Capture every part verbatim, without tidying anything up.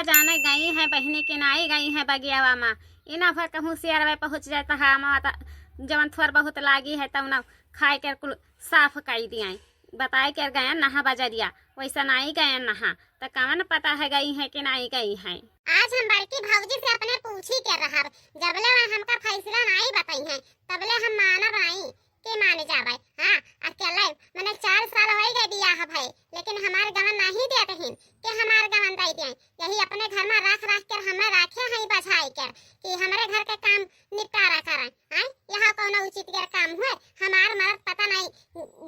जाने गई है बहिनी कि नाई गई है बगियावा मा। इना भर कहूँ सियरवे पहुँच जाए त हम त जवन थोर बहुत लागी है तउन खाए के कुल साफ कई दियाई। बताए के गयन नहा बजरिया, वैसा नाई गयन नहा, त कवन पता है गई है कि नाई गई है। आज हम बड़की भौजी से अपने पूछी के रहब, जबले वह हमका फैसला नाई बताई है तबले हम मानब नाई। के माने जाबै? हाँ, अकेले मने चार साल होइ गए बियाह भए, लेकिन हमार गवन नाहीं देत हिन, के हमार गवन दइ दियाई। यही अपने घर मा राख राख के हमें राखे हैं बझाई के, कि हमरे घर के काम निपटारा करें। आय, यहाँ कउनो उचित के काम हुए? हमार मरद पता नहीं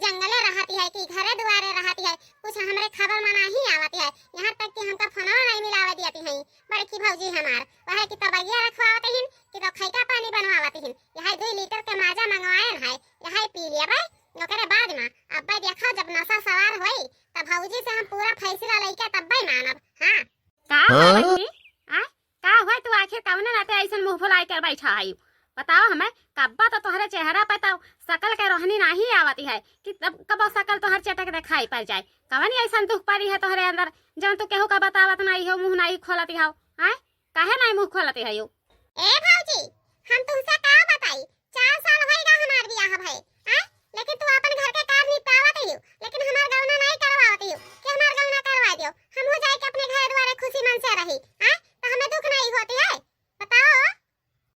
जंगले रहती है कि घरे दुआरे रहती है, कुछ हमरे खबर मा नाहीं आवत है। यहाँ तक कि हमका फोनवा नहीं मिलावे देती है बड़की भौजी हमार, वह कि तो बगिया रखवावत हिन, कि तो खैका पानी बनवावत हिन। यही दुई लीटर के माजा मंगवायन है, यही पी लेबै, ओकरे बाद मा अब्बै देखो जब नशा सवार होई, तब भौजी से हम पूरा फैसला लइके तब्बै मानब। हाँ। का हाँ? बहिनी? आ? का हुआ तू आखिर कवने नाते ऐसन मुँह फुलाए कर बैठा है? बताओ हमें, कब्बा तो तोहरे चेहरा पे तो शकल के रोहनी नाहीं आवती है कि तब कबो शकल तोहर चटक दिखाई पड़ जाए। कवन ऐसन दुख पड़ी है तोहरे अंदर, जौन तू केहू का बतावत नाहीं हो, मुँह नाहीं खोलती हो? आय? काहे नाहीं मुँह खोलती है यू? ए भौजी, हम तुहसे का बताई, चार साल होइगा हमार बियाह भए, आय? लेकिन तू अपन घर के काम निपटावत हियो, लेकिन हमार गौना नाहीं करवावत हियो, कि हमार गौना करवा दियो, हमहू जाए के अपने घर दुआरे खुशी मन से रही, आय? तो हमें दुख नाहीं होती है, बताओ।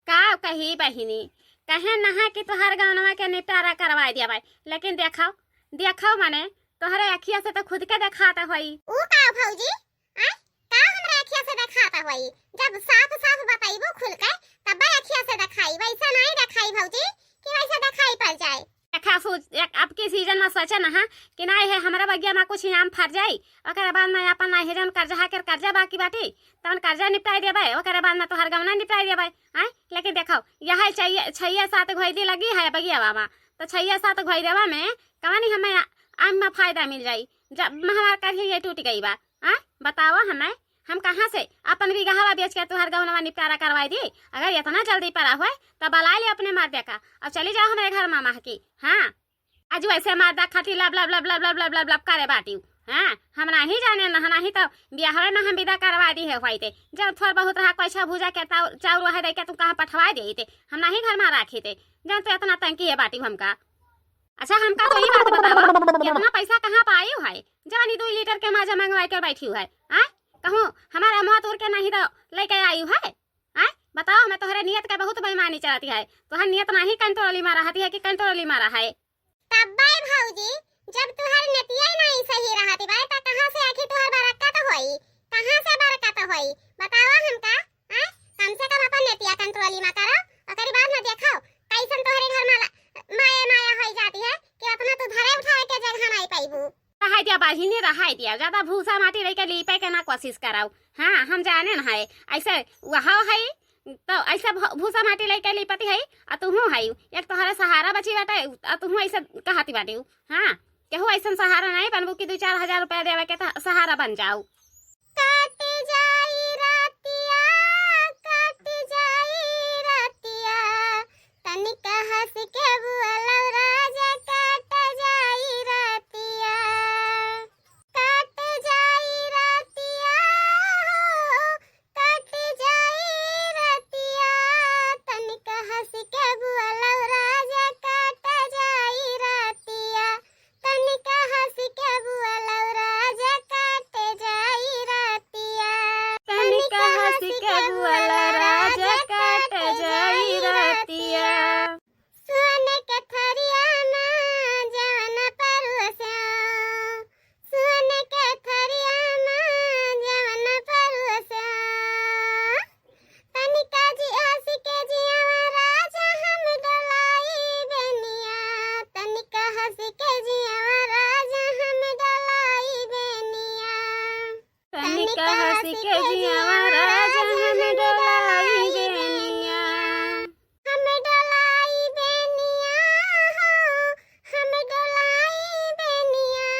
का कही बहिनी, कहे नहा कि तोहार गौनवा के निपटारा करवा दिया भाई, लेकिन देखाओ, देखाओ मने तोहरे अखिया से तो खुद के देखाता होई। ऊ का भौजी? आय? का हमरे अखिया से देखाता होई? जब साफ साफ बताइबू खुल के, तब्बे अखिया से देखाई, वैसे नाहीं देखाई भौजी, कि वैसे देखाई पड़ जाए। देखा सो-, एक, अब की सीजन मा सोचे नहा कि नाहीं है हमरा बगिया मा कुछ आम फर जाई, ओकरे बाद मा अपन नाहीं है जौन कर्जा है के कर्जा बाकी बाटी, तवन कर्जा निपटाई देबै, ओकरे बाद मा तोहर गौना निपटाई देबै। आय? लेकिन देखाओ, यह चाहिए, छइया सात घोइदी लगी है बगियावा मा, तो छइया सात घोइदेवा में कवनी हमें आ-, आम मा फायदा मिल जाई, जब हमार करिया ये टूट गई बा। हाँ, बताओ हमें, हम कहाँ से अपन बिगहवा बेच के तोहर गौनवा निपटारा करवाई दी? अगर इतना जल्दी परा होए, तो बलाइ ले अपने मर्दे का, अब चली जाओ हमरे घर मा महकी। हाँ, आज वैसे मर्दा खातिर लब, लब, लब करे बाटिउ। हाँ, हम नाहीं जाने न, नाहीं तो बियाहवे मा हम विदा करवा दी है होइते। जब थोर बहुत रहा, कोई छा भूजा के ताउ-, चाउर वहे दे के तू कहाँ पठवा देते, हम नाहीं घर मा राखी थे। जौन तो इतना तंकी है बाटिउ हमका। अच्छा, हमका तो ई बात बतावा, इतना पैसा कहाँ पायू है, जवन ई दुई लीटर के माजा मंगवाए के बैठी है? आय? कहूँ हमारा मुँह तोड़ के नाहीं तो लेके आयू है? आय? बताओ, हमें तोहरे नियत का बहुत बेईमानी चलती है, तोहर नियत नाहीं कंट्रोली मा रहती है कि कंट्रोली मा रहा है। तब्बै भौजी, जब तोहर नियतिया नाहीं सही रहती बाय, त कहाँ से आखिर तोहर बरकत होई? कहाँ से बरकत होई? बतावा हमका, आय? कम से कम अपन नियतिया कंट्रोली मा करो, ओकरी बाद मा देखो, कैसन तोहरे घर मा ला-, माया माया होई जाती है कि अपना तू धरे उठाए के जगह नाहीं पाइबू। रहाई दिया बहिनी, रहाई दिया, ज्यादा भूसा माटी लइके लीपे के ना कोशिश कराऊ। हाँ, हम जाने न है, ऐसे वहा है, तो ऐसे भ-, भूसा माटी लइके लीपती है, आ तुहूँ है, एक तोहरे सहारा बची बाटे, आ तुहूँ ऐसे कहती बाटी। हाँ, केहू ऐसन सहारा नाहीं बनबू कि दुई चार हजार रुपया देवे के त सहारा बन जाऊ। कट जाई रतिया, कट जाई रतिया, तनिक हँस के बोलौ राजा, कट जाई रतिया। कट जाई रतिया हो, कट जाई रतिया, तनिक हँस के बोलौ राजा, कट जाई रतिया। तनिक हँस के बोलौ राजा, कट जाई रतिया। तनिक हँस के बोलौ राजा, कट जाई रतिया। सोन के थरिया मा जवन परोस्या, सोन के थरिया मा जवन परोस्या। तनिका जी हँस के जियावा राजा हम डोलाई बेनिया, तनिका हँस के जियावा राजा हम डोलाई बेनिया। तनिका हँस के जियावा राजा हम डोलाई बेनिया। हम डोलाई बेनिया हो, हम डोलाई बेनिया,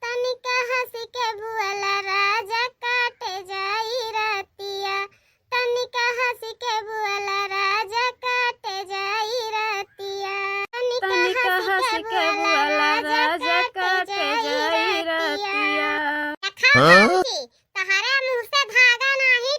तनिक हँस के बोला राजा, कट जाई रतिया। तनिक हँस के बोला राजा, कट जाई रतिया। तनिक हँस के बोला राजा, कट जाई रतिया। देखा हाँ? भौजी, तोहरे मुँह से धागा नाहीं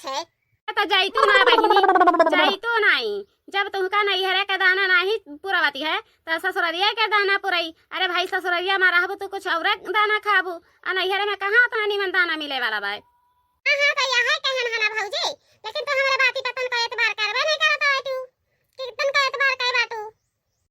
है। तो जैतू ना बहिनी, जैतू नाई। जब तुहका नैहरे के दाना नाही पुरवती है, तो ससुररिया के दाना पुरई। अरे भाई, ससुररिया में रहबू तो कुछ और दाना खाबू, आ नैहरे में कहाँ उतना निमन दाना मिले वाला बा? हाँ, हाँ, तो यह कहन है ना भौजी, लेकिन तू हमरे बाती पर तनको एतबार करबे नहीं करत बाटू, कि तनको एतबार करे बाटू।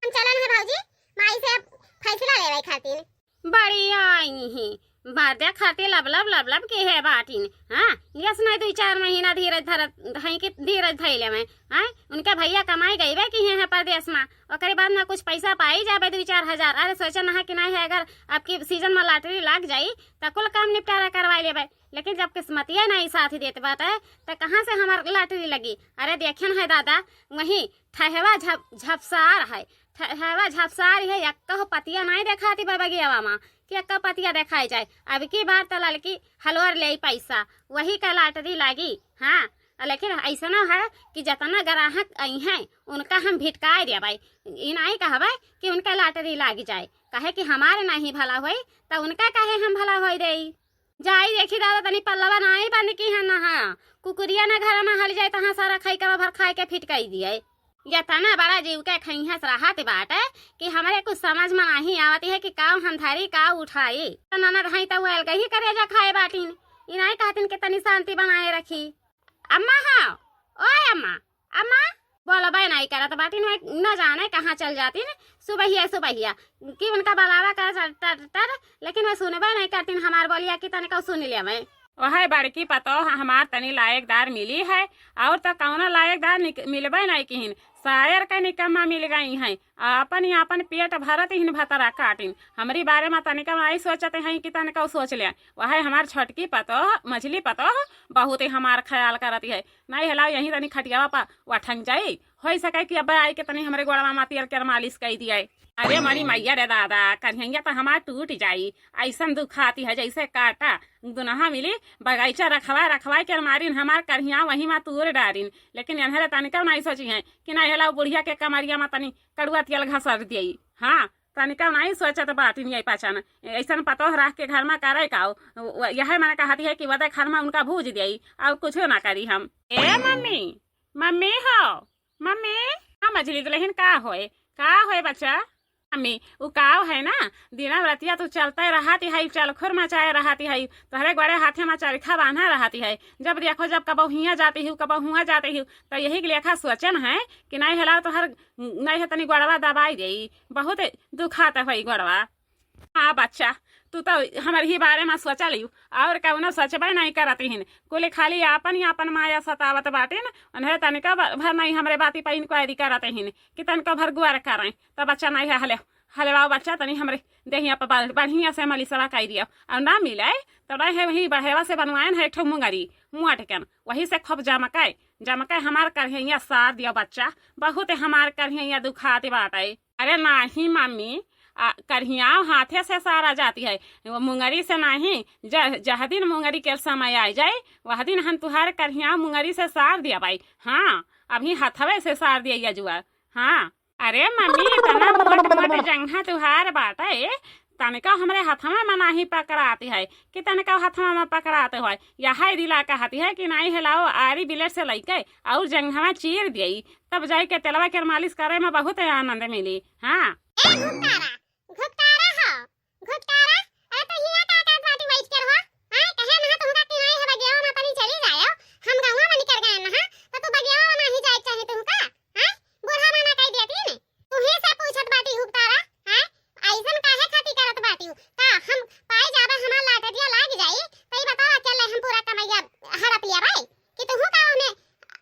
हम चलन है भौजी, माई से अब फैसला लेवे खातिर। बड़ी आई ही, बरदे खातिर लब लब लब लब के है बाटिन। हाँ, यस नहीं दुई चार महीना धीरज धरत हई कि धीरज धैले में। हाँ, उनके भैया कमाई गईबे की है परदेश में, ओकरे बाद में कुछ पैसा पाई जाबे दुई चार हजार। अरे सोचे ना कि नहीं है, अगर आपकी सीजन में लॉटरी लाग जाई तो कुल काम निपटारा करवाई लेबे। लेकिन जब किस्मतिया नहीं साथ देत बाटे, तो कहाँ से हमार लॉटरी लगी? अरे देखियन है दादा, वहीं ठहवा झप-, झपसार है, ठहवा झपसार है, एक्को पतिया नहीं देखाती बा बगियावा मा, कि एक्को पतिया देखाई जाए। अब की बार तो ललकी हलवर ले पैसा, वही का लॉटरी लागी। हाँ, लेकिन ऐसा ना है कि जितना ग्राहक आई हैं, उनका हम भिटकाए देबै। ई नहीं कहबै कि उनका लॉटरी लाग जाए, काहे कि हमारे नहीं भला होई, तो उनका काहे हम भला होई देई? जाई देखी दादा, तनी पल्लवा नाई बन की है ना, हाँ, कुकुरिया ना घर में हल जाए, तहाँ सारा खाई के भर खाए के फिट कई दिए। ये तना बड़ा जीव के खइहस रहत बाटे कि हमरे कुछ समझ में नहीं आवत है कि काव हम धरी, काव उठाई। तो ननद हई तो वो अलग ही करेजा खाए बाटिन, ई नहीं कहतिन कि तनी शांति बनाए रखी। अम्मा हाँ, ओए अम्मा, अम्मा, बोलबे नहीं करत बाटिन, वह न जाने कहाँ चल जातिन, सुबहिया सुबहिया कि उनका बलावा कर टर, टर, टर, लेकिन वह सुनबे नहीं करतिन हमार बोलिया कि तनिको सुन लेवे। वह बड़की पतोह हमार तनी लायकदार मिली है, और तो कौनो लायकदार निक-, मिलबे नहीं किहिन, शायर के निकम्मा मिल गई हैं, अपन ही अपन पेट भरत हिन भतरा काटिन, हमरी बारे में तनिको नहीं सोचत हैं कि तनिको सोच ले। वह हमार छोटकी पतोह, मझली पतोह, बहुत ही हमार ख्याल करत है, नहीं हलाओ यहीं तनी खटियावा पर वठंग जाई, होई सके कि अब आई के तनी हमरे गोड़वा मा तेल के मालिश कई दिए। अरे मरी मैया रे दादा, करिहैया तो हमार टूट जाई, ऐसन दुखाती है जैसे काटा। दुनहा मिली बगीचा रखवा रखवा के मारिन हमार करिया वही मा तूर डारिन, लेकिन एन्हरे तनिका नहीं सोची हैं कि नहीं हलाओ बुढ़िया के कमरिया मा तनी कड़ुआ तेल घसर दिए। हाँ, तनिका नहीं सोचत बाटिन ये पाचन, ऐसन पतोह रख के घर मा करे का, यह मैंने कहती है कि वदे घर मा उनका भूज दिए और कुछ ना करी हम। ए मम्मी, मम्मी हो, मम्मी। हाँ मझली दुलहिन, का होए, का होए बच्चा? मम्मी, उ काव है ना, दिना रतिया तू चलते रहती है, चलखुर मचाए रहती है, तोहरे गोड़े हाथे मा चरखा बांधा रहती है, जब देखो जब कबो हियाँ जाती हूँ, कबो हुआँ जाती हूँ, तो यही के लेखा सोचन है कि नहीं हलाओ तोहर नहीं है तनी गोड़वा दबाई देई, बहुत दुखात है गोड़वा। हाँ बच्चा, तू तो हमर ही बारे मा सोचा लियू, और कौनो सोचबे नहीं करत हिन। कुल खाली आपन ही आपन माया सतावत बाटिन, उन्हें तनिका ब-, भर नहीं हमरे बाती पर इंक्वायरी करत हिन कि तनिका भर गौर करें। तो बच्चा नहीं है, हले, हले बाबू बच्चा, तनी हमरे देहिया पर बड़-, बढ़िया से मलिसवा कई दियो, और ना मिले तो रहे वही बढ़ेवा से बनवाएन है एक ठो मुंगरी, मुआ टिकन, वही से खूब जमके, जमके हमार करहिया सार दियो बच्चा, बहुत हमार करहिया दुखात बाटे। अरे नाही मम्मी, आ, करिहाव हाथे से सारा जाती है, वो मुंगरी से नाही। ज-, जह दिन मुंगरी के समय आ जाए, वह दिन हम तुहार करिहाव मुंगरी से सार दिया भाई। हाँ, अभी हथवे से सार दिया जुआ। हाँ, अरे मम्मी, इतना मोट मोट जंघा तुहार बाटे, तनिका हमरे हथवा में नाही पकड़ाती है कि तनिका हथवा में पकड़ाते हो। यह दिला कहती है कि नहीं हिलाओ, आरी ब्लेड से लइके और जंघवा चीर दिए, तब जाई के तेलवा के मालिश करे में बहुत आनंद मिली। हाँ। ए घुपटारा, घुपटारा हो, घुपटारा, अरे तो हिया का करत बाटी बैठ कर हो? हाँ, कहे ना तुमका कि नहीं है बगियावा में तनी चली जायो, हम गौवा में निकर गए ना, तो तू बगियावा में नहीं जाए चाहे तुमका? हाँ, बूढ़ा मना कह देती ने, तुहे से पूछत बाटी घुपटारा, हाँ, ऐसन काहे खाती करत बाटी? का हम पाए जाबे हमार लाटरिया लाग जाई, तो ई बताओ अकेले हम पूरा कमैया हड़प लिया भाई? कि तुहू का ओमे,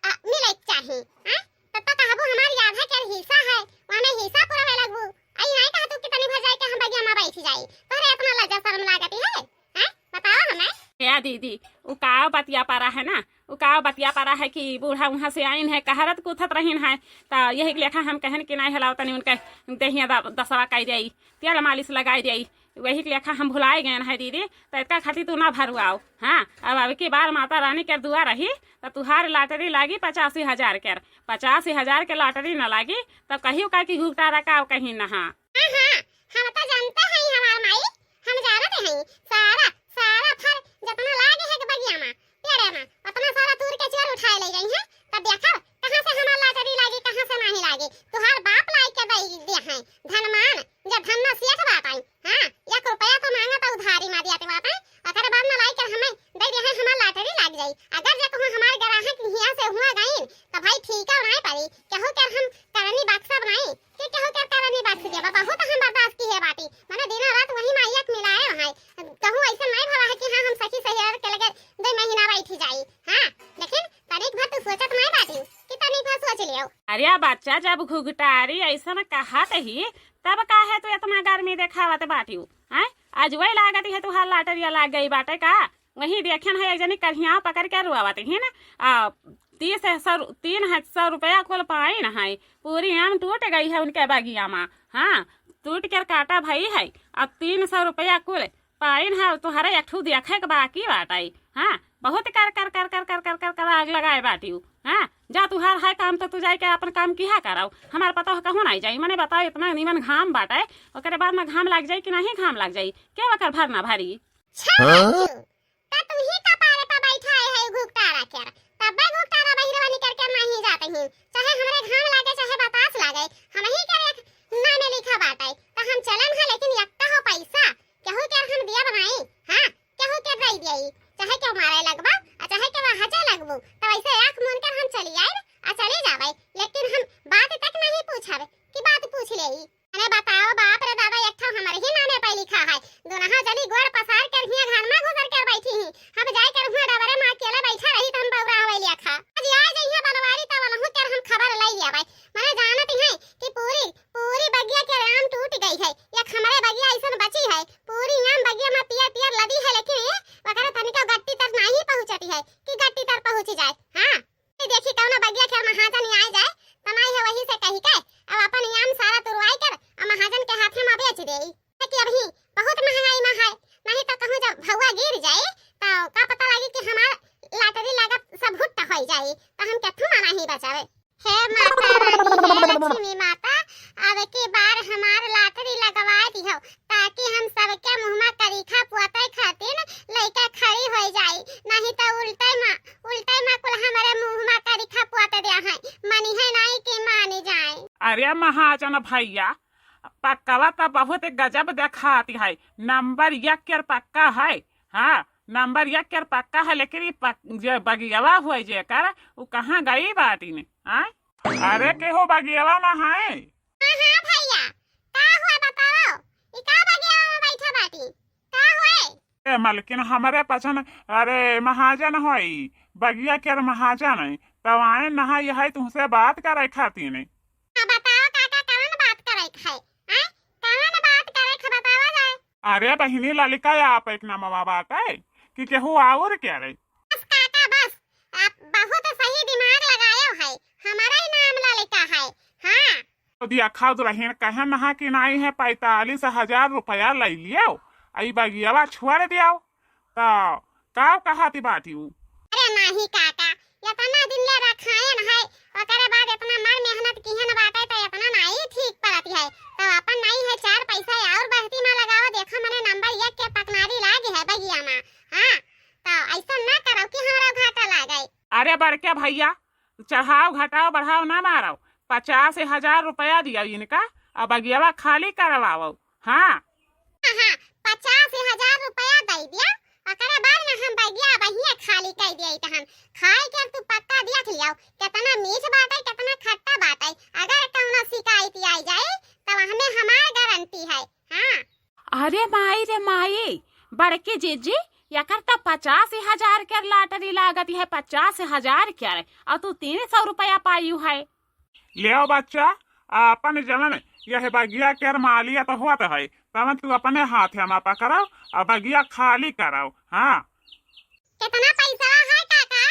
अ, मिले के चाही, हाँ? तब तक कहबू हमार आधा के हिस्सा है, ओमे हिस्सा पुरावे लगबू। आई नहीं कहतू कि तनी भर जाए के हम बगिया में बैठ जाई। तोहरे इतना लज्जा शर्म लागती है, हाँ? बताओ हमें। या दीदी, उ का बतिया पारा है ना, उ का बतिया पारा है कि बूढ़ा वहाँ से आइन है, कहरत कुथत रहीन है, त यही के लेखा हम कहन कि नहीं हलाओ तनी उनके देहिया द-, दसवा कई जाई, तेल मालिश लगाई जाई। वही के लेखा हम भुलाए गए हैं दीदी, तो इतका खातिर तू ना भरुआओ। हाँ, अब, अब की बार माता रानी के दुआ रही, तो तुहार लाटरी लागी पचासी हजार के, पचासी हजार के लाटरी ना लागी, तो कहियो का कि घुघटा रखाओ कहीं ना। हाँ, हाँ, हम तो जानते हैं हमार माई, हम जानते हैं सारा, सारा फर जितना लागे है के बगिया में, पेड़े में, उतना सारा तूर के चोर जे कहूँ हमार ग्राहक हियाँ से हुआ गइन, त भाई ठीक है, नाहीं परी, केहू के हम करनी बक्सा बनाई, कि केहू के करनी बक्स देबा, बहुत हम बर्दाश्त किहे बाटी, मने दिनों रात वही माइया के मिलाए रहाई, कहूँ ऐसा नाहीं भवा है कि हाँ, हम सखी सहेलियन के लगे दुइ महीना बैठी जाई, हाँ, लेकिन तनिक भर तू सोचत नाहीं बाटी, कि तनिक भर सोच लियो। अरे बच्चा, जब घुघटारी ऐसन कहत ही, तब काहे तू इतना गर्मी देखावत बाटिउ, हैं? आज वही लागत है तुहार लाटरिया लाग गई बाटे का? वही देखेन है एक जनी करिहा पकड़ के रुआवत ही ना, आ, तीस सौ, तीन सौ रुपया कुल पाइन है, पूरी आम टूट गई है उनके बगिया मा। हाँ, टूट के काटा भई है, अब तीन सौ रुपया कुल पाइन है, तुहरे एक ठू देखे के बाकी बाटे। हाँ, बहुत कर कर कर कर कर कर कर कर आग लगाए बाटिउ। हाँ, जा तुहार है काम तो तू जाए के अपन काम किहा कराओ, हमार पता हो कहूँ नाहीं जाई। मने बताओ, इतना नीमन घाम बाटे, ओकरे बाद मा घाम लाग जाई कि नाहीं घाम लाग जाई, के ओकर भरना भरी? छे हाँ? बाजू, का तू ही कपारे पर बैठा है, है घुघटारा केर? तब्बे घुघटारा बहिरवा निकर के नाहीं जात ही, चाहे हमरे घाम लागे, चाहे बतास लागे, हम ही केर एक नामे लिखा बाटे, त हम चलन है, लेकिन यक्का हो पैसा, केहू केर हम दिया बनाई, हाँ, केहू केर दई दियाई, चाहे केहू मारे लगबा, आ चाहे केहू हंसे लगबू, त वैसे आँख मूंद कर हम चली आइब, आ चली जाबे, लेकिन हम बात तक नाहीं पूछब, कि बात पूछ लेई। अरे बताओ बाप रे दादा, एक ठो हमरे ही नामे पे लिखा है। दोनों जनी गोड़ पसार कर हियाँ घर में घुसर कर बैठी ही। हम जाए कर हुआँ डबरे में अकेले बैठा रही त हम बौरा हवे लिया खा। आज आ जइहे बनवारी त वनहु कर हम खबर लई लिया भाई। मने जानत ही है कि पूरी, पूरी बगिया के आम टूट गई है। एक हमरे बगिया ऐसन बची है। पूरी आम बगिया में पियर पियर लदी है, लेकिन ये वगैरह तनिको गट्टी तर नाहीं पहुँचती है कि गट्टी तर पहुँच जाए। हाँ। ए देखी कौनो बगिया के महाजन आए जाए, त नाई है वही से कही के, अब अपन आम सारा तुरवाई कर, आ महाजन के हाथे में बेच देई। कि अबही बहुत महंगाई में है, नाहीं त कहूँ जब भौआ गिर जाए, त का पता लागी कि हमार लाटरी लागत सब हुट्ट होई जाई, त हम केथू मा नाहीं बचावे। हे माता रानी, हे लक्ष्मी माता, अब की बार हमार लाटरी लगवा दिहो, ताकि हम सबके मुँह मा करीखा पोते खातिर लइका खड़ी होई जाई, नाहीं त उल्टे मा, उल्टे मा कुल हमरे मुँह मा करीखा पोत दिया है, मनी है नाहीं कि मानी जाए। अरे महाजन भैया, पक्कवा त बहुत गजब देखाती है, नंबर एक के पक्का है। हाँ, नंबर एक के पक्का है, लेकिन ये पक-, जे बगियवा हुए जेकर, उ कहाँ गई बाटी ने? हाँ? अरे केहू बगियवा में है? हाँ, हाँ भैया, का हुआ बताओ? ई का बगिया में बैठा बाटी? का हुए? ए मलकिन, हमरे पछन, अरे महाजन होई, बगिया के महाजन है, तब आए नहा यही तुमसे बात करे खातिर। हाँ, बताओ काका, कवन बात करे है? हैं? कवन बात करे है, बतावा जाए। अरे बहिनी, ललिका आप एक नमवा बाटे कि केहू और के रे? बस काका, बस, आप बहुत सही दिमाग लगायो है, हमारा ही नाम ललिका है। हाँ। तो दिया खाद रहीन कहे नहा कि नाई है, पैंतालीस हजार रुपया ले लियो, आई बगियावा छोड़ दियो। तो का कहती बाटी ऊ? अरे नाही काका, इतना दिन ले रखायन है, ओकरे बाद इतना मर मेहनत किहन बाटे, तो इतना नाई ठीक परत है। तो अपन नाई है, चार पैसा और बढ़ती में लगाओ। देखो, मने नंबर एक के पकनारी लागे है बगिया में। हाँ, तो ऐसा ना करो कि हमरा घाटा लागे। अरे बड़के भैया, चढ़ाओ, घटाओ, बढ़ाओ ना मारो, पचास हजार रुपया दियो इनका, अब बगियावा खाली करवाओ। हाँ। हाँ, हाँ, पचास हजार रुपया दे दिया, ओकरे बाद में हम बगिया बहिया खाली कर दिया। तो हम खाए के तू पक्का देख लियो, कितना मीठ बाटे, कितना खट्टा बाटे। अगर कौनो शिकायत आई जाए, तो हमें हमार गारंटी है। हाँ। अरे माई रे माई, बड़की जीजी, एकर त पचास हजार के लाटरी लागत है, पचास हजार के, और तू तीन सौ रुपया पायू है। लेव बच्चा, आपन जवन यह बगिया के मालियत होत है, तवन तू अपने हाथे मा पकड़ो, आ बगिया खाली करो। हाँ। कितना पैसा है काका?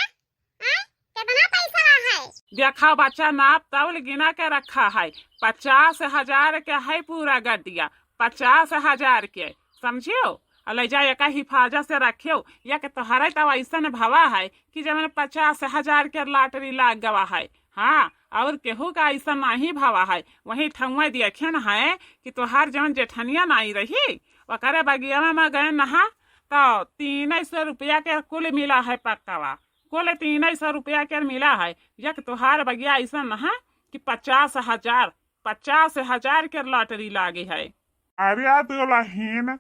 हैं? कितना पैसा है? देखा बच्चा, नाप तौल गिना के रखा है, पचास हजार के है पूरा गड्डिया, पचास हजार के, समझियो? और ले जा, एका हिफाजत से रखियो, या के तोहरे तब ऐसन भवा है कि जवन पचास हजार के लाटरी लाग गवा है। हाँ, और केहू का ऐसा नहीं भवा है। वही ठउआ देखेन है कि तोहार जवन जेठनिया नाई रही, ओकरे बगिया में गए नहा, तो तीन सौ रुपया के कुल मिला है पक्कावा। कुल तीन सौ रुपया के मिला है, एक तोहार बगिया ऐसन है कि पचास हजार, पचास हजार के लॉटरी लागी है। अरे दुलहिन,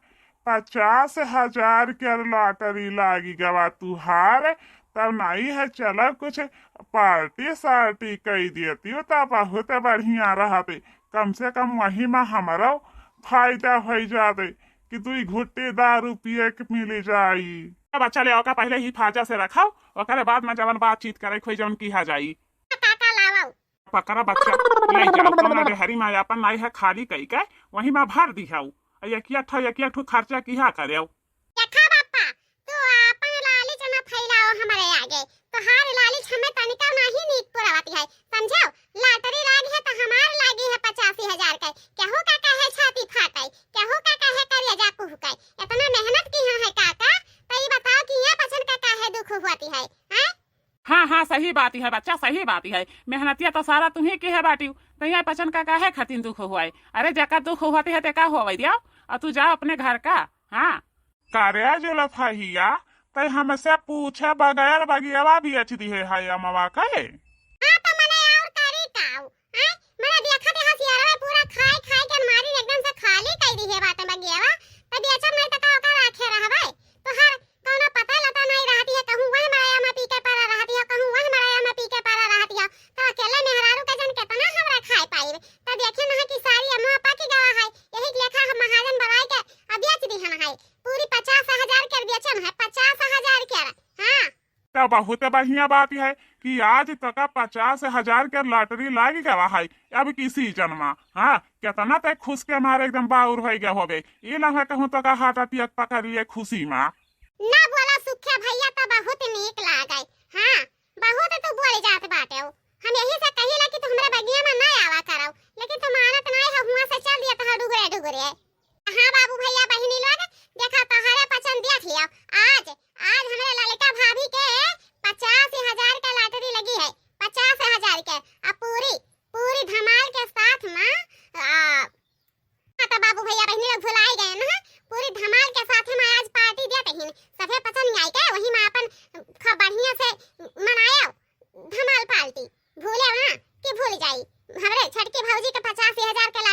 पचास हजार के लॉटरी लागी गवा तुहार, तब नाई है, चलो कुछ पार्टी सार्टी कई देतियो, तब बहुत बढ़िया रहते। कम से कम वही मा हमरो फायदा होइ जाते कि दुई घुट्टी दारू पिए के मिली जाई। अब अच्छा ले, ओका पहले ही फाजा से रखाओ, ओकरे बाद मा जवन बातचीत करे खोई जवन किहा जाई। काका लावाओ। पकड़ा बच्चा, ले जाओ, कौनो डेहरी मा आपन नाई है खाली कई के, वही मा भर दिहाऊ। आ यकिया ठो, यकिया ठो खर्चा किहा करेउ। देखा बापा, तू आपन लालच न फैलाओ हमरे आगे। तोहार लालच हमें तनिका नाही नीक पुरावत है, समझो? लाटरी लागी है तो हमार लागी है पचासी हजार के। केहू का कहे छाती फाटे, केहू का कहे करेजा कुहके। इतना मेहनत किहा है काका, तो ई बताओ कि ये पचन का काहे दुख हुआती है, हैं? हाँ, हाँ, सही बात है बच्चा, सही बात है। मेहनतिया तो सारा तुम्ही किहे बाटिउ, तो यहाँ पचन का काहे खातिर दुख हुआई? अरे, जेका दुख होती है, तेका होवे दियो, और तू जा अपने घर का। हाँ। करे जुलफहिया, तै हमसे पूछे बगैर बगियावा बेच दिहे है अमवा के। हाँ, तो मने और करी काऊ? हैं? मने देखत है हसियारवा पूरा खाए, खाए के अलमारी एकदम से खाली कई दिहे बाटे बगियावा, तो बेचब नहीं तो का ओका राखे रहबे? तोहार कौनो पता लता नहीं रहती है, कहूँ वह मड़ाया में पी के पड़ा रहती है, कहूँ वह मड़ाया में पी के पड़ा रहती है। तो अकेले मेहरारू के जन कितना हमरा खाए पाइब? तब देखिए ना कि सारी अम्मा पापा की गवा है, यही लेखा हम महाजन बनाए के अब बेच दिहन है। पूरी पचास हजार के बेचन है, पचास हजार के। हाँ। तो बहुत बढ़िया बात है कि आज तक पचास हजार के लॉटरी लाग गवा है अब की सीजन में। हाँ, कितना ते खुश के मारे एकदम बाउर हो गया होबे। ई लम्हा कहूँ तो का हार्ट अटैक पकड़ लिए खुशी में। ना बोला सुखे भैया, तो बहुत नीक लागे। हाँ, बहुत तू बोल जात बाटे हो। हम यही से कहिला कि तू हमरे बगिया में ना आवा करो, लेकिन तू मानत नहीं हो, हुआ से चल दिया तो डुगरे डुगरे। हाँ बाबू भैया बहिनी लोग, देखा तोहरे पचन देख लियो। आज, आज हमरे ललिका भाभी के पचास हजार के लॉटरी लगी है, पचास हजार के। अब पूरी, पूरी धमाल के साथ में, आ, हाँ, तो बाबू भैया बहिनी लोग भुलाई गए ना, पूरी धमाल के साथ में आज पार्टी देते हैं। सभे पचन आई के वही में अपन खूब बढ़िया से मनायो धमाल पार्टी। भूले ना कि भूल जाई, हमरे छोटकी भौजी के पचासी हजार के